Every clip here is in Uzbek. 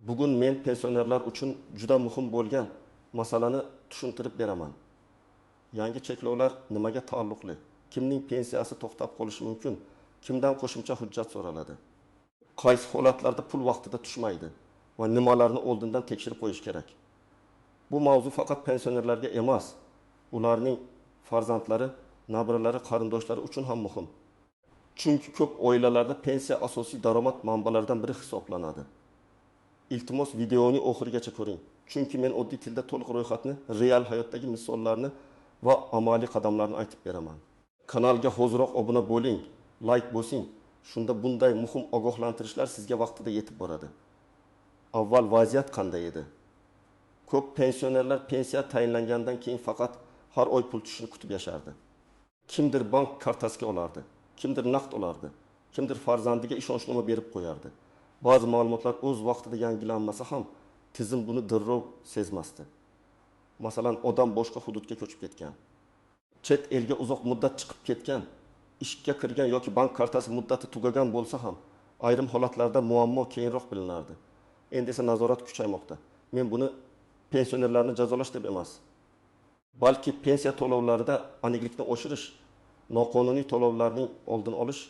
Bugun men pensionerlar uchun juda muhim bo'lgan masalani tushuntirib beraman. Yangi cheklovlar nimaga taalluqli? Kimning pensiyasi to'xtab qolishi mumkin? Kimdan qo'shimcha hujjat so'raladi? Qaysi holatlarda pul vaqtida tushmaydi va nimalarni oldindan tekshirib qo'yish kerak? Bu mavzu faqat pensionerlarga emas, ularning farzandlari, nabiralari, qarindoshlari uchun ham muhim. Chunki ko'p oilalarda pensiya asosiy daromad manbalaridan biri hisoblanadi. Iltimos, videoni oxirigacha ko'ring. Chunki men oddiy tilda to'liq ro'yxatni, real hayotdagi misollarni va amaliy qadamlarni aytib beraman. Kanalga hoziroq obuna bo'ling, layk bosing. Shunda bunday muhim ogohlantirishlar sizga vaqtida yetib boradi. Avval vaziyat qanday edi? Ko'p pensionerlar pensiya tayinlangandan keyin faqat har oy pul tushishini kutib yashardi. Kimdir bank kartasiga olardi, kimdir naqd olardi, kimdir farzandiga ishonchnoma berib qo'yardi. Ba'zi ma'lumotlar o'z vaqtida yangilanmasa ham tizim buni darrov sezmasdi. Masalan, odam boshqa hududga ko'chib ketgan, chet elga uzoq muddat chiqib ketgan, ishga kirgan yoki bank kartasi muddati tugagan bo'lsa ham ayrim holatlarda muammo keyinroq bilinardi. Endi esa nazorat kuchaymoqda. Men buni pensionerlarni jazolash deb emas, balki pensiya to'lovlarida aniqlikni oshirish, noqonuniy to'lovlarning oldini olish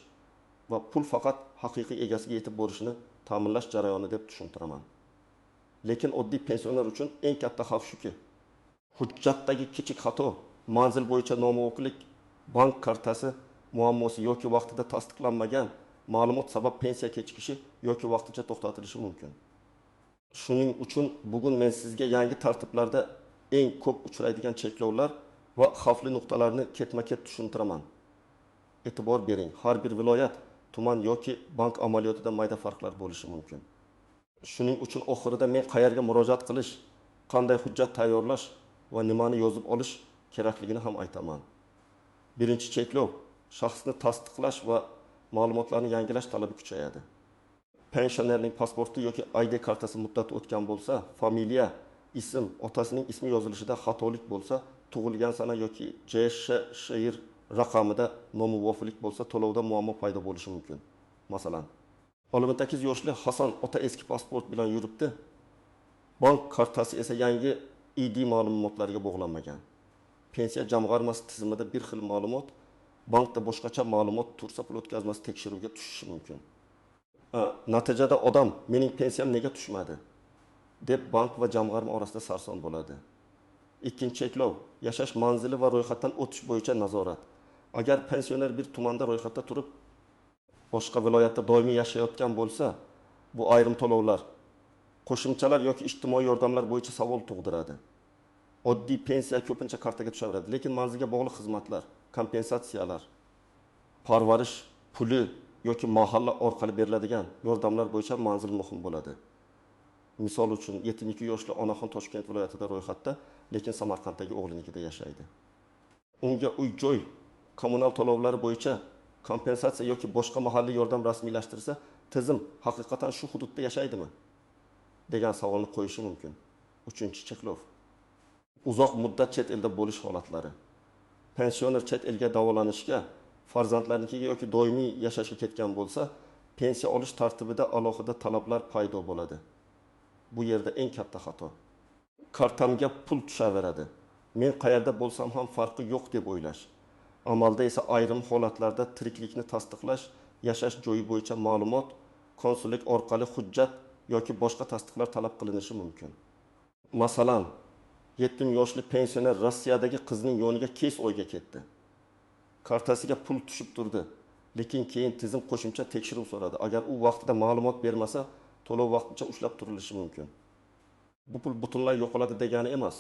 va pul faqat haqiqiy egasiga yetib borishini ta'minlash jarayoni deb tushuntiraman. Lekin oddiy pensioner uchun eng katta xavf shuki, hujjatdagi kichik xato, manzil bo'yicha nomuvofiqlik, bank kartasi muammosi yoki vaqtida tasdiqlanmagan ma'lumot sabab pensiya kechikishi yoki vaqtincha to'xtatilishi mumkin. Shuning uchun bugun men sizga yangi tartiblarda eng ko'p uchraydigan cheklovlar va xavfli nuqtalarni ketma-ket tushuntiraman. E'tibor bering, har bir viloyat, tuman yoki bank amaliyotida mayda farqlar bo'lishi mumkin. Shuning uchun oxirida men qayerga murojaat qilish, qanday hujjat tayyorlash va nimani yozib olish kerakligini ham aytaman. Birinchi cheklov, shaxsni tasdiqlash va ma'lumotlarni yangilash talabi kuchayadi. Pensionerning pasporti yoki ID kartasi muddati o'tgan bo'lsa, familiya, ism, otasining ismi yozilishida xatolik bo'lsa, tug'ilgan sana yoki JSHR raqamida nomuvofiqlik bo'lsa, to'lovda muammo paydo bo'lishi mumkin. Masalan, 68 yoshli Hasan ota eski pasport bilan yuribdi. Bank kartasi esa yangi ID ma'lumotlariga bog'lanmagan. Pensiya jamg'armasi tizimida bir xil ma'lumot, bankda boshqacha ma'lumot tursa pul o'tkazmasi tekshiruvga tushishi mumkin. Natijada odam mening pensiyam nega tushmadi deb bank va jamg'arma orasida sarson bo'ladi. Ikkinchi cheklov, yashash manzili va ro'yxatdan o'tish bo'yicha nazorat. Agar pensioner bir tumanda ro'yxatda turib, boshqa viloyatda doimiy yashayotgan bo'lsa, bu ayrim to'lovlar, qo'shimchalar yoki ijtimoiy yordamlar bo'yicha savol tug'diradi. Oddiy pensiya ko'pincha kartaga tushaveradi, lekin manzilga bog'liq xizmatlar, kompensatsiyalar, parvarish puli yoki mahalla orqali beriladigan yordamlar bo'yicha manzil muhim bo'ladi. Misol uchun 72 yoshli onaxon Toshkent viloyatida ro'yxatda, lekin Samarqanddagi o'g'linikida yashaydi. Unga uy-joy, kommunal to'lovlari bo'yicha kompensatsiya yoki boshqa mahalliy yordam rasmiylashtirsa, tizim haqiqatan shu hududda yashaydimi degan savolni qo'yishi mumkin. Uchinchi cheklov, uzoq muddat chet elda bo'lish holatlari. Pensioner chet elga davolanishga, farzandlarinikiga yoki doimiy yashashga ketgan bo'lsa, pensiya olish tartibida alohida talablar paydo bo'ladi. Bu yerda eng katta xato. Kartamga pul tushaveradi, men qayerda bo'lsam ham farqi yo'q deb o'ylash. Amalda esa ayrim holatlarda tiriklikni tasdiqlash, yashash joyi bo'yicha ma'lumot, konsullik orqali hujjat yoki boshqa tasdiqlar talab qilinishi mumkin. Masalan, 70 yoshli pensioner Rossiyadagi qizining yoniga kes oyga ketdi. Kartasiga pul tushib turdi, lekin keyin tizim qo'shimcha tekshiruv so'radi. Agar u vaqtida ma'lumot bermasa, to'lov vaqtincha ushlab turilishi mumkin. Bu pul butunlay yo'qoladi degani emas,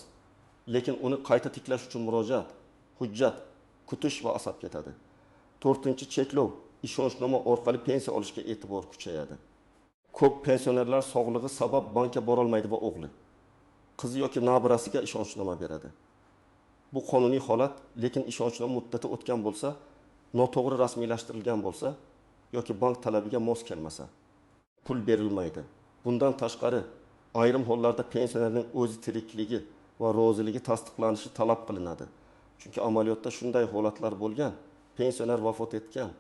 lekin uni qayta tiklash uchun murojaat, hujjat, kutish va asab ketadi. To'rtinchi cheklov, ishonchnoma orqali pensiya olishga e'tibor kuchayadi. Ko'p pensionerlar sog'lig'i sabab bankka borolmaydi va o'g'li, qizi yoki nabirasiga ishonchnoma beradi. Bu qonuniy holat, lekin ishonchnoma muddati o'tgan bo'lsa, noto'g'ri rasmiylashtirilgan bo'lsa yoki bank talabiga mos kelmasa, pul berilmaydi. Bundan tashqari, ayrim hollarda pensionerning o'zi tirikligi va roziligi tasdiqlanishi talab qilinadi. Chunki amaliyotda shunday holatlar bo'lgan, pensioner vafot etgan,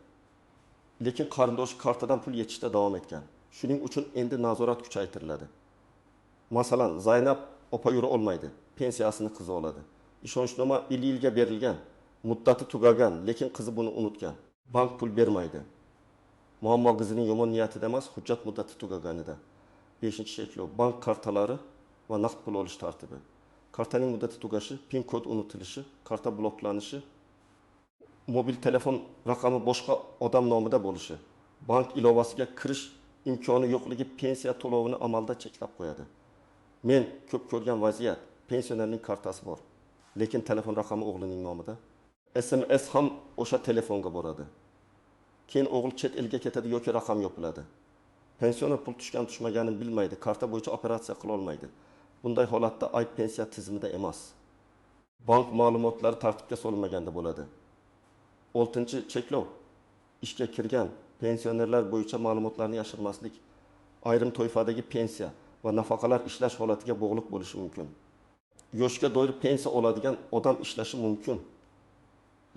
lekin qarindoshi kartadan pul yechishda davom etgan. Shuning uchun endi nazorat kuchaytiriladi. Masalan, Zaynab opa yura olmaydi, pensiyasini qizi oladi. Ishonchnoma IILga berilgan, muddati tugagan, lekin qizi buni unutgan. Bank pul bermaydi. Muammo qizining yomon niyatida emas, hujjat muddati tugaganida. Beshinchi cheklov: bank kartalari va naqd pul olish tartibi. Kartaning muddati tugashi, PIN kod unutilishi, karta bloklanishi, mobil telefon raqami boshqa odam nomida bo'lishi, bank ilovasiga kirish imkoni yo'qligi pensiya to'lovini amalda cheklab qo'yadi. Men ko'p ko'rgan vaziyat: pensionerning kartasi bor, lekin telefon raqami o'g'lining nomida. SMS ham o'sha telefonga boradi. Keyin o'g'il chet elga ketadi yoki raqam yopiladi. Pensioner pul tushgan tushmaganini bilmaydi, karta bo'yicha operatsiya qila olmaydi. Bunday holatda ayb pensiya tizimida emas, bank ma'lumotlari tartibga solinmaganda bo'ladi. Oltinchi cheklov: ishga kirgan pensionerlar bo'yicha ma'lumotlarni yashirmaslik. Ayrim toifadagi pensiya va nafaqalar ishlash holatiga bog'liq bo'lishi mumkin. Yoshga doir pensiya oladigan odam ishlashi mumkin,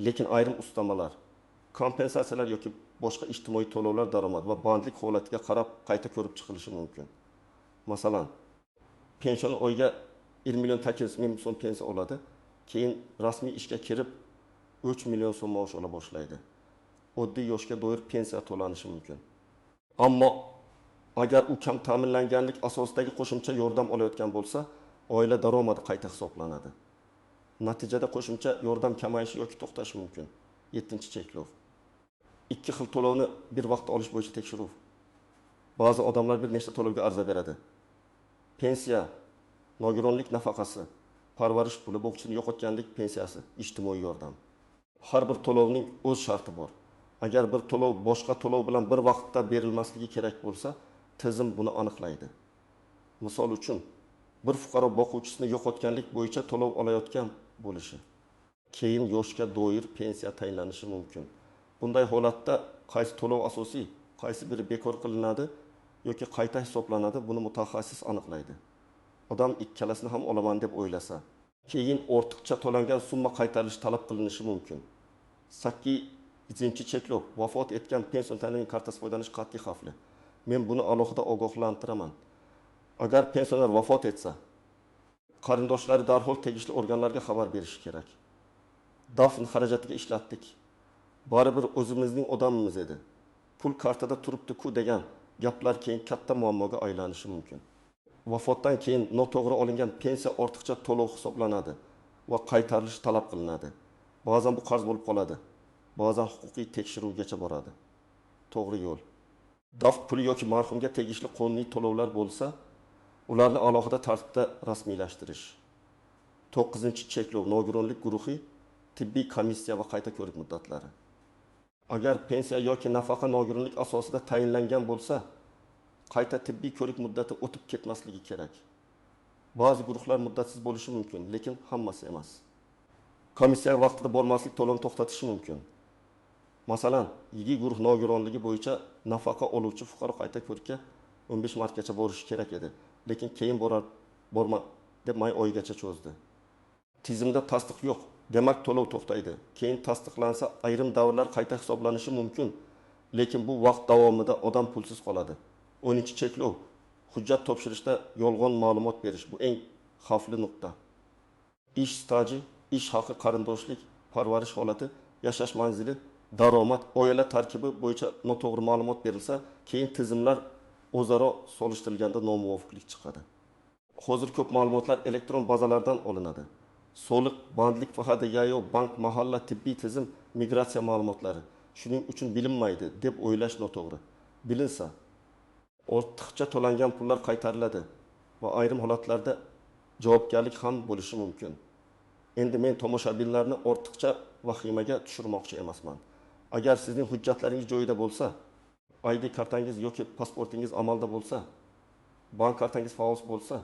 lekin ayrim ustamalar, kompensatsiyalar yoki boshqa ijtimoiy to'lovlar daromad va bandlik holatiga qarab qayta ko'rib chiqilishi mumkin. Masalan, pensioner oyiga 1 million 800 ming so'm pensiya oladi, keyin rasmiy ishga kirib 3 million so'm maosh ola boshlaydi. Oddiy yoshga doir pensiya to'lanishi mumkin. Ammo agar u kam ta'minlanganlik asosidagi qo'shimcha yordam olayotgan bo'lsa, oila daromadi qayta hisoblanadi. Natijada qo'shimcha yordam kamayishi yoki to'xtashi mumkin. Yettinchi cheklov: ikki xil to'lovni bir vaqtda olish bo'yicha tekshiruv. Ba'zi odamlar bir nechta to'lovga arza beradi. Pensiya, nogironlik nafaqasi, parvarish puli, bo'g'chini yo'qotganlik pensiyasi, ijtimoiy yordam. Har bir to'lovning o'z sharti bor. Agar bir to'lov boshqa to'lov bilan bir vaqtda berilmasligi kerak bo'lsa, tizim buni aniqlaydi. Misol uchun, bir fuqaro boquvchisini yo'qotganlik bo'yicha to'lov olayotgan bo'lishi, keyin yoshga doir pensiya tayinlanishi mumkin. Bunday holatda qaysi to'lov asosiy, qaysi biri bekor qilinadi yoki qayta hisoblanadi, buni mutaxassis aniqlaydi. Odam ikkalasini ham olaman deb o'ylasa, keyin ortiqcha to'langan summa qaytarilishi talab qilinishi mumkin. Sakkizinchi cheklov: vafot etgan pensionerning kartasi foydalanish qat'iy xavfli. Men buni alohida ogohlantiraman. Agar pensioner vafot etsa, qarindoshlari darhol tegishli organlarga xabar berishi kerak. Dafn xarajatiga ishlatdik, baribir o'zimizning odamimiz edi, pul kartada turibdi-ku degan gaplar keyin katta muammoga aylanishi mumkin. Vafotdan keyin noto'g'ri olingan pensiya ortiqcha to'lov hisoblanadi va qaytarilishi talab qilinadi. Ba'zan bu qarz bo'lib qoladi, ba'zan huquqiy tekshiruvgacha boradi. To'g'ri yo'l: daf puli yoki marhumga tegishli qonuniy to'lovlar bo'lsa, ularni alohida tartibda rasmiylashtirish. To'qqizinchi cheklov: nogironlik guruhi, tibbiy komissiya va qayta ko'rik muddatlari. Agar pensiya yoki nafaqa nogironlik asosida tayinlangan bo'lsa, qayta tibbiy ko'rik muddati o'tib ketmasligi kerak. Ba'zi guruhlar muddatsiz bo'lishi mumkin, lekin hammasi emas. Komissiya vaqtida bormaslik to'lovni to'xtatishi mumkin. Masalan, YG guruh nogironligi bo'yicha nafaqa oluvchi fuqaro qayta ko'rikka 15 martgacha borishi kerak edi, lekin keyin borma deb may oyigacha cho'zdi. Tizimda tasdiq yo'q, demak to'lov to'xtaydi. Keyin tasdiqlansa, ayrim davrlar qayta hisoblanishi mumkin, lekin bu vaqt davomida odam pulsiz qoladi. 10 cheklov: hujjat topshirishda yolg'on ma'lumot berish. Bu eng xavfli nuqta. Ish staji, ish haqi, qarindoshlik, parvarish holati, yashash manzili, daromad, oila tarkibi bo'yicha noto'g'ri ma'lumot berilsa, keyin tizimlar o'zaro solishtirilganda nomuvofiqlik chiqadi. Hozir ko'p ma'lumotlar elektron bazalardan olinadi. Soliq, bandlik faqat YAYO, bank, mahalla, tibbiy tizim, migratsiya ma'lumotlari. Shuning uchun bilinmaydi deb o'ylash noto'g'ri. Bilinsa, ortiqcha to'langan pullar qaytariladi va ayrim holatlarda javobgarlik ham bo'lishi mumkin. Endi men tomoshabinlarni ortiqcha vahimaga tushirmoqchi emasman. Agar sizning hujjatlaringiz joyida bo'lsa, ID kartangiz yoki pasportingiz amalda bo'lsa, bank kartangiz faol bo'lsa,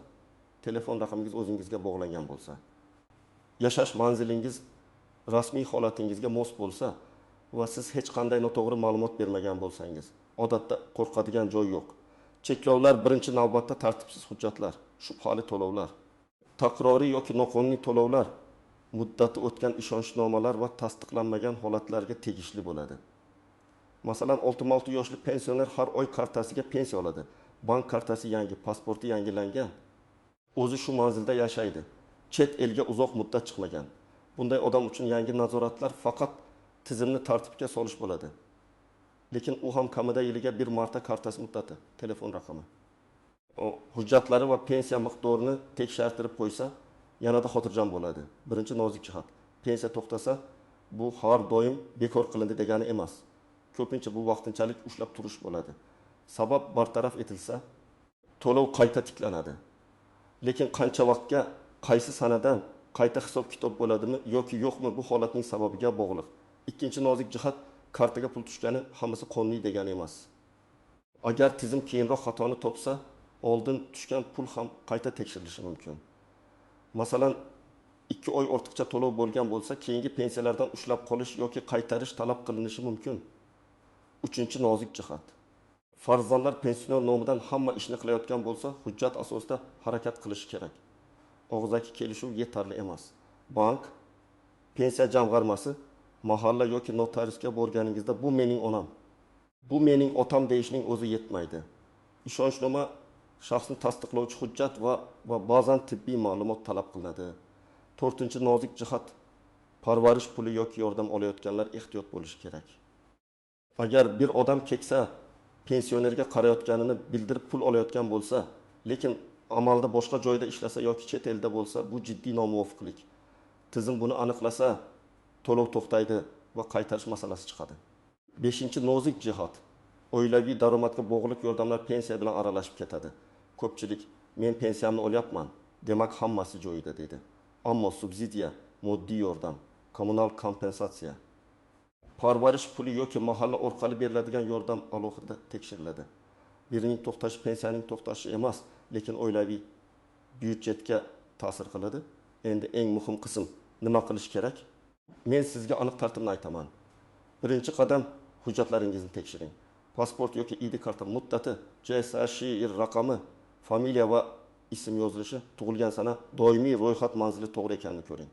telefon raqamingiz o'zingizga bog'langan bo'lsa, yashash manzilingiz rasmiy holatingizga mos bo'lsa va siz hech qanday noto'g'ri ma'lumot bermagan bo'lsangiz, odatda qo'rqadigan joy yo'q. Cheklovlar birinchi navbatda tartibsiz hujjatlar, shubhali to'lovlar, takroriy yoki noqonuniy to'lovlar, muddati o'tgan ishonchnomalar va tasdiqlanmagan holatlarga tegishli bo'ladi. Masalan, 66 yoshli pensioner har oy kartasiga pensiya oladi. Bank kartasi yangi, pasporti yangilangan. O'zi shu manzilda yashaydi, chet elga uzoq muddat chiqmagan. Bunday odam uchun yangi nazoratlar faqat tizimni tartibga solish bo'ladi. Lekin u ham kamida yiliga bir marta kartasi muddati, telefon raqami, hujjatlari va pensiya miqdorini tekshirtirib qo'ysa, yanada xotirjam bo'ladi. Birinchi nozik jihat: pensiya to'xtasa, bu har doim bekor qilindi degani emas. Ko'pincha bu vaqtinchalik ushlab turish bo'ladi. Sabab bartaraf etilsa, to'lov qayta tiklanadi. Lekin qancha vaqtga, qaysi sanadan, qayta hisob-kitob bo'ladimi yoki yo'qmi, bu holatning sababiga bog'liq. Ikkinchi nozik jihat: kartaga pul tushgani hammasi qonuniy degani emas. Agar tizim keyinroq xatoni topsa, oldin tushgan pul ham qayta tekshirilishi mumkin. Masalan, 2 oy ortiqcha to'lov bo'lgan bo'lsa, keyingi pensiyalardan ushlab qolish yoki qaytarish talab qilinishi mumkin. Uchinchi nozik jihat: farzandlar pensioner nomidan hamma ishni qilayotgan bo'lsa, hujjat asosida harakat qilishi kerak. Og'zaki kelishuv yetarli emas. Bank, pensiya jamg'armasi, mahalla yoki notariusga borganingizda bu mening onam, bu mening otam deyishning o'zi yetmaydi. Ishonchnoma, shaxsni tasdiqlovchi hujjat va ba'zan tibbiy ma'lumot talab qilinadi. To'rtinchi nozik jihat: parvarish puli yoki yordam olayotganlar ehtiyot bo'lishi kerak. Agar bir odam keksa pensionerga qarayotganini bildirib pul olayotgan bo'lsa, lekin amalda boshqa joyda ishlasa yoki chet elda bo'lsa, bu jiddiy nomuvofiqlik. Tizim buni aniqlasa, to'lov to'xtaydi va qaytarish masalasi chiqadi. Beshinchi nozik jihat: oilaviy daromadga bog'liq yordamlar pensiya bilan aralashib ketadi. Ko'pchilik men pensiyamni olyapman, demak hammasi joyida deydi. Ammo subsidiya, moddiy yordam, kommunal kompensatsiya, parvarish puli yoki mahalla orqali beriladigan yordam alohida tekshiriladi. Birining to'xtashi pensiyaning to'xtashi emas, lekin oilaviy byudjetga ta'sir qiladi. Endi eng muhim qism: nima qilish kerak? Men sizga aniq tartibni aytaman. Birinchi qadam: hujjatlaringizni tekshiring. Pasport yoki ID karta muddati, JSHIR raqami, familiya va ism yozilishi, tug'ilgan sana, doimiy ro'yxat manzili to'g'ri ekanini ko'ring.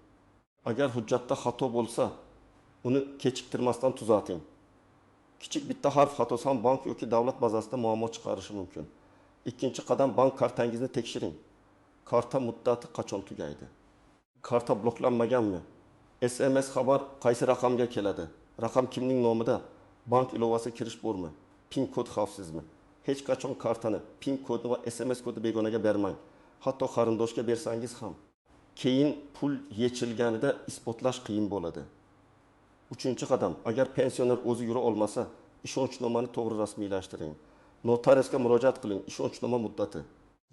Agar hujjatda xato bo'lsa, uni kechiktirmasdan tuzating. Kichik bitta harf xatosi ham bank yoki davlat bazasida muammo chiqarishi mumkin. Ikkinchi qadam: bank kartangizni tekshiring. Karta muddati qachon tugaydi? Karta bloklanmaganmi? SMS xabar qaysi raqamga keladi? Raqam kimning nomida? Bank ilovasiga kirish bormi? PIN kod xavfsizmi? Hech qachon kartani, PIN kodni va SMS kodni begonaga bermang. Hatto qarindoshga bersangiz ham. Keyin pul yechilganida isbotlash qiyin bo'ladi. Uchinchi qadam: agar pensioner o'zi yura olmasa, ishonchnomani to'g'ri rasmiylashtiring. Notariusga murojaat qiling, ishonchnoma muddati,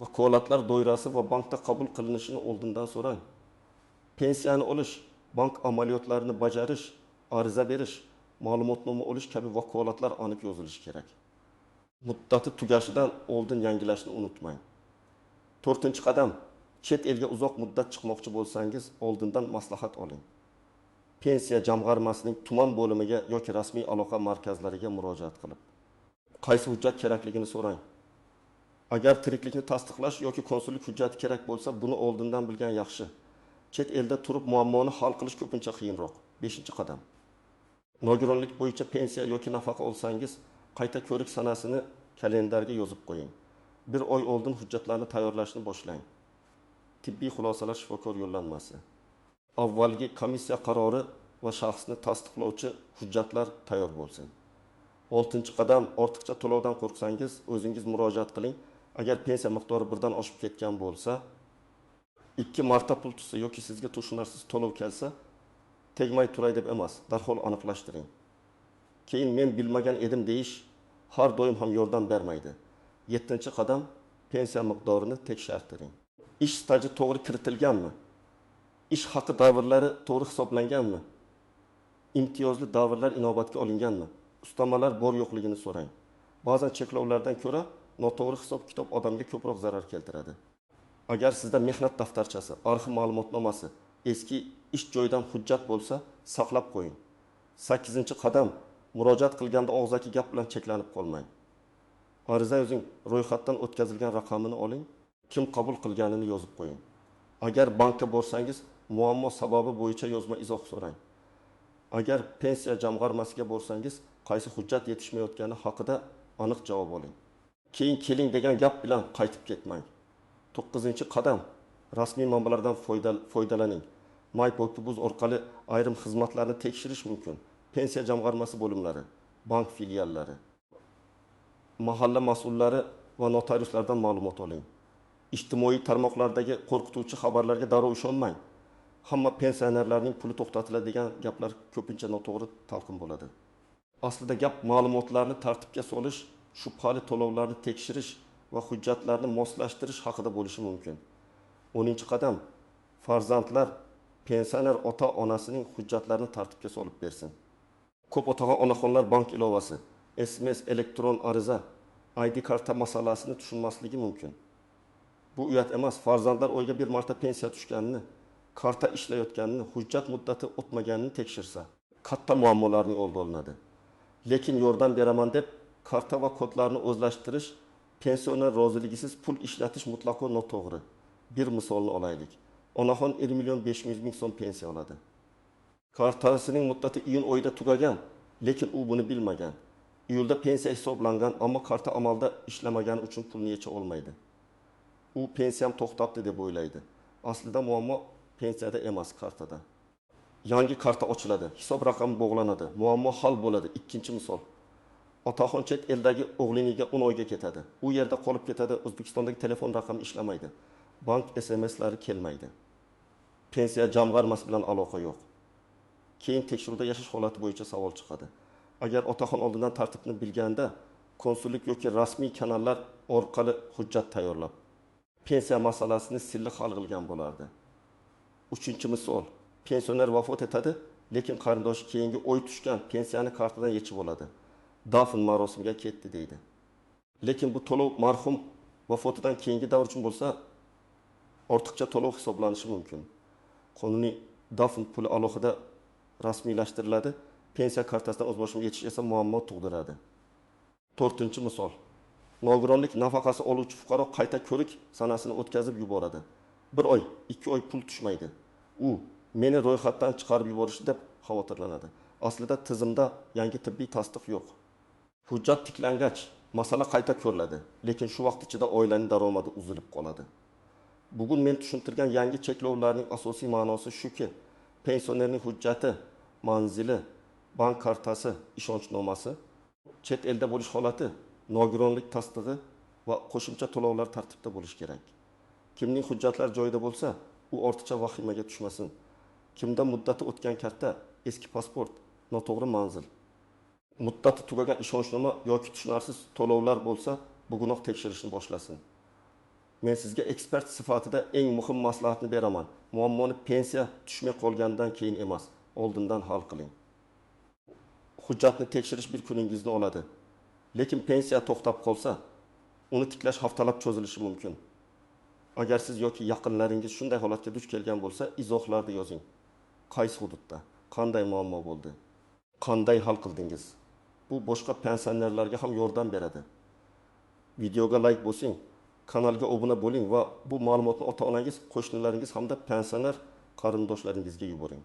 vakolatlar doirasi va bankda qabul qilinishini oldindan so'rang. Pensiyani olish, bank amaliyotlarini bajarish, ariza berish, ma'lumotnoma olish kabi vakolatlar aniq yozilishi kerak. Muddati tugashidan oldin yangilashni unutmang. To'rtinchi qadam: chet elga uzoq muddat chiqmoqchi bo'lsangiz, oldindan maslahat oling. Pensiya jamg'armasining tuman bo'limiga yoki rasmiy aloqa markazlariga murojaat qilib, qaysi hujjat kerakligini so'rang. Agar tiriklikni tasdiqlash yoki konsullik hujjati kerak bo'lsa, buni oldindan bilgan yaxshi. Chet elda turib muammoni hal qilish ko'pincha qiyinroq. Beshinchi qadam: nogironlik bo'yicha pensiya yoki nafaqa olsangiz, qayta ko'rik sanasini kalendarga yozib qo'ying. Bir oy oldin hujjatlarni tayyorlashni boshlang. Tibbiy xulosalar, shifokor yo'llanmasi, avvalgi komissiya qarori va shaxsni tasdiqlovchi hujjatlar tayyor bo'lsin. Oltinchi qadam: ortiqcha to'lovdan qo'rqsangiz, o'zingiz murojaat qiling. Agar pensiya miqdori birdan oshib ketgan bo'lsa, 2 marta pul tushsa yoki sizga tushunarsiz to'lov kelsa, tegmay turay deb emas, darhol aniqlashtiring. Keyin men bilmagan edim deyish har doim ham yordam bermaydi. Yettinchi qadam: pensiya miqdorini tekshirtiring. Ish staji to'g'ri kiritilganmi? Ish haqi davrlari to'g'ri hisoblanganmi? Imtiyozli davrlar inobatga olinganmi? Ustamalar bor yo'qligini so'rang. Ba'zan cheklovlardan ko'ra noto'g'ri hisob-kitob odamga ko'proq zarar keltiradi. Agar sizda mehnat daftarchasi, arxiv ma'lumotnomasi, eski ish joyidan hujjat bo'lsa, saqlab qo'ying. Sakkizinchi qadam: murojaat qilganda og'zaki gap bilan cheklanib qolmang. Ariza yozing, ro'yxatdan o'tkazilgan raqamini oling, kim qabul qilganini yozib qo'ying. Agar bankka borsangiz, muammo sababi bo'yicha yozma izoh so'rang. Agar pensiya jamg'armasiga borsangiz, qaysi hujjat yetishmayotgani haqida aniq javob oling. Keyin keling degan gap bilan qaytib ketmang. To'qqizinchi qadam: Rasmiy manbalardan foydalaning. MyPoktubuz orqali ayrim xizmatlarni tekshirish mumkin. Pensiya jamg'armasi bo'limlari, bank filiallari, mahalla mas'ullari va notariuslardan ma'lumot oling. Ijtimoiy tarmoqlardagi qo'rqituvchi xabarlarga darrov ishonmang. Hamma pensionerlarning puli to'xtatiladi degan gaplar ko'pincha noto'g'ri talqin bo'ladi. Aslida gap ma'lumotlarni tartibga solish, shubhali to'lovlarni tekshirish va hujjatlarni moslashtirish haqida bo'lishi mumkin. 10-qadam. Farzandlar pensioner ota-onasining hujjatlarini tartibga solib bersin. Ko'p otaxon-onaxonlar bank ilovasi, SMS, elektron ariza, ID karta masalasini tushunmasligi mumkin. Bu uyat emas. Farzandlar oyga bir marta pensiya tushganini, karta ishlayotganini, hujjat muddati o'tmaganini tekshirsa, katta muammolarning oldi olinadi. Lekin yordam beraman deb karta va kodlarni o'zlashtirish, pensioner roziligisiz pul ishlatish mutlaqo noto'g'ri. Bir misolni olaylik. Onaxon 1 500 000 so'm pensiya oladi. Kartasining muddati iyun oyida tugagan, lekin u buni bilmagan. Iyulda pensiya hisoblangan, ammo karta amalda ishlamagani uchun pulni yecha olmaydi. U pensiyam to'xtabdi deb o'ylaydi. Aslida muammo pensiyada emas, kartada. Yangi karta ochiladi, hisob raqami bog'lanadi, muammo hal bo'ladi. Ikkinchi misol. Otaxon chet eldagi o'g'liniga 10 oyga ketadi. U yerda qolib ketadi, O'zbekistondagi telefon raqami ishlamaydi. Bank SMSlari kelmaydi. Pensiya jamg'armasi bilan aloqa yo'q. Keyin tekshiruvda yashash holati bo'yicha savol chiqadi. Agar otaxon oldindan tartibni bilganda, konsullik yoki rasmiy kanallar orqali hujjat tayyorlab, pensiya masalasini silliq hal qilgan bo'lardi. 3-misol. Pensioner vafot etadi, lekin qarindoshi keyingi oy tushgan pensiyani kartadan yechib oladi. Dafn marosimiga ketdi deydi. Lekin bu to'lov marhum vafotidan keyingi davr uchun bo'lsa, ortiqcha to'lov hisoblanishi mumkin. Qonuniy dafn puli alohida rasmiylashtiriladi. Pensiya kartasidan o'zboshimcha yechish esa muammo tug'diradi. 4-misol. Nogironlik nafaqasi oluvchi fuqaro qayta ko'rik sanasini o'tkazib yuboradi. 1 oy, 2 oy pul tushmaydi. U meni ro'yxatdan chiqarib yuborishdi deb xavotirlanadi. Aslida tizimda yangi tibbiy tasdiq yo'q. Hujjat tiklangach, masala qayta ko'riladi, lekin shu vaqt ichida oilaning daromadi uzilib qoladi. Bugun men tushuntirgan yangi cheklovlarning asosiy ma'nosi shuki, pensionerning hujjati, manzili, bank kartasi, ishonchnomasi, chet elda bo'lish holati, nogironlik tasdig'i va qo'shimcha to'lovlar tartibda bo'lishi kerak. Kimning hujjatlari joyida bo'lsa, u ortiqcha vahimaga tushmasin. Kimda muddati o'tgan karta, eski pasport, noto'g'ri manzil, muddati tugagan ishonchnoma yoki tushunarsiz to'lovlar bo'lsa, bugunoq tekshirishni boshlasin. Men sizga ekspert sifatida eng muhim maslahatni beraman. Muammoni pensiya tushmay qolgandan keyin emas, oldindan hal qiling. Hujjatni tekshirish bir kuningizni oladi. Lekin pensiya to'xtab qolsa, uni tiklash haftalab cho'zilishi mumkin. Agar siz yoki yaqinlaringiz shunday holatga duch kelgan bo'lsa, izohlarda yozing. Qaysi hududda, qanday muammo bo'ldi, qanday hal qildingiz? Bu boshqa pensionerlarga ham yordam beradi. Videoga like bosing, kanalga obuna bo'ling va bu ma'lumotni ota-onangiz, qo'shnilaringiz hamda pensioner qarindoshlaringizga yuboring.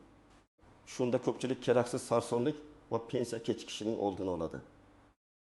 Shunda ko'pchilik keraksiz sarsonlik va pensiya kechikishining oldini oladi.